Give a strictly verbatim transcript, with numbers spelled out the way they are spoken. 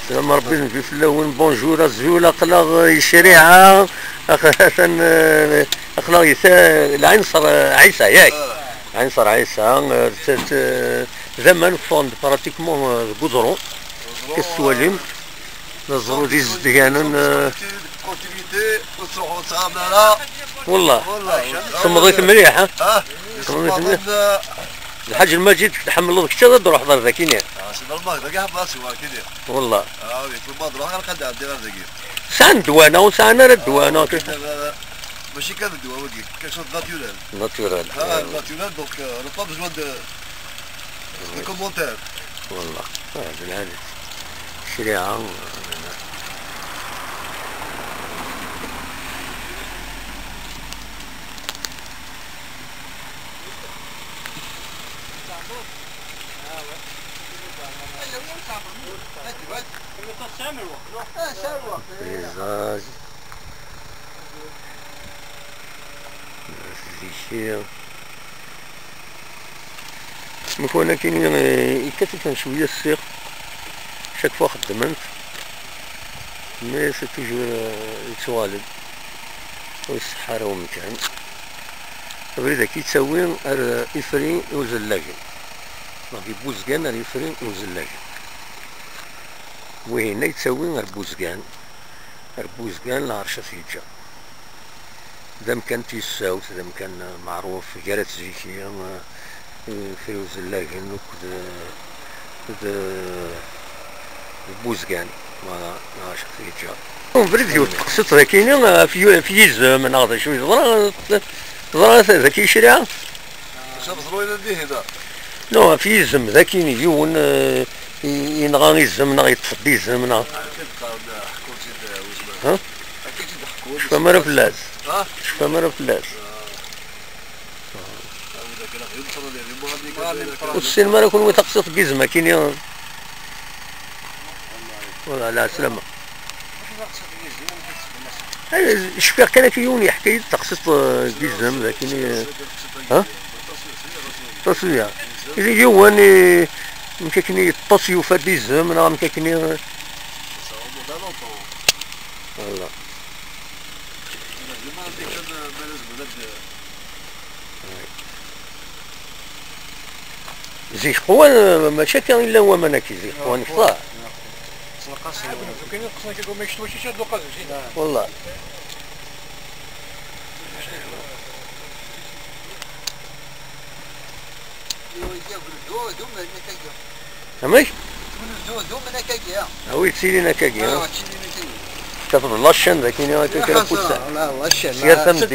Slam Rebbi, nbi fell-awen. Bonjour, azul, aql-aɣ, eh, i ccariɛa. Aq-, atan, eh, aql-aɣ i ta-, Lɛinṣer, eh, Ɛisa, yak? Lɛinṣer Ɛisa, eh, t-, t-, d aman ffɣen-d pratiquement, eh, deg uẓru. Kif tettwalim, d aẓru d izedganen, eh. Continuité, ur ttruḥu, ur ttɣaben ara. Wallah. Wallah. Semmeḍit mliḥ, ha? Ha? Semmeḍit mliḥ. Lḥaǧ Lmaǧid, tḥemmleḍ kečč ad d-truḥeḍ ar dakini? Ah, c'est normal, dagi ḥemmleɣ si wakini. Wallah. Ah oui, tout le monde, ruḥ, ad ɛeddiɣ ar dagi. Sɛan ddwa-nneɣ, ur sɛan ara ddwa-nneɣ. Ah, mačči kan ddwa wagi, quelque chose de naturel. Naturel. Ah, naturel, donc, euh, on n'a pas besoin de, de commentaires. Wallah. Ah, d lɛali. Ccariɛa. Paysage. Zik-nni. Mkun akkin, eh, yekkat-iten cwiya ssiq. Chaque fois xeddmen-t. Mais c'est toujours, eh, yettuɣal-d. Ur iṣeḥḥa ara wemkan. Abrid-agi yettawi ar Ifri i Uzellagen. Neɣ di Buzgan ar Ifri i Uzellagen. Wihin-a yettawi ar Buzgan. Ar Buzgan, lɛerc ad t-yeǧǧa. D amkan n tyessawt, d amkan, eh, meɛruf, gar-at zik-nni, eh, eh, Ifri Uzellagen akked, eh, d, d Buzgan. Voilà, lɛerc ad t-yeǧǧa. Ubrid yiwet teqsiṭ dagi-nni, eh, ɣef yu-, ɣef yizem, neɣ d acu yeḍra, teḍra dagi ccariɛa? Maca teḍru ila dihin. Non, ɣef yizem, dagi yiwen, eh, i-, yenɣa izem, neɣ yeṭṭef-d izem, neɣ. Akken qqaren, eh, ḥkun-tt-id, eh, wezman. Ha? Akken tt-id-ḥkun. Tecfam ara fell-as. Ha? Tecfam ara fell-as. Ur tessinem ara kunwi taqsiṭ n yizem akkin-nni? Wala, ɛla sslama. Ay, cfiɣ kan akka yiwen yeḥka-yi-d taqsiṭ, eh, n yizem, d akken i, ha? Taswiya. Ili yiwen, eh, amek akken yeṭṭes, yufa-d izem, neɣ amek akken i, eh? Voilà. Zik qwan, mačči akka i llan waman-agi, zik qwan kter. Wallah. Amek? A wi yettilin akkagi, ha? Tafeḍ la chaîne dagi, akka kra n kussa. Sya tameddit.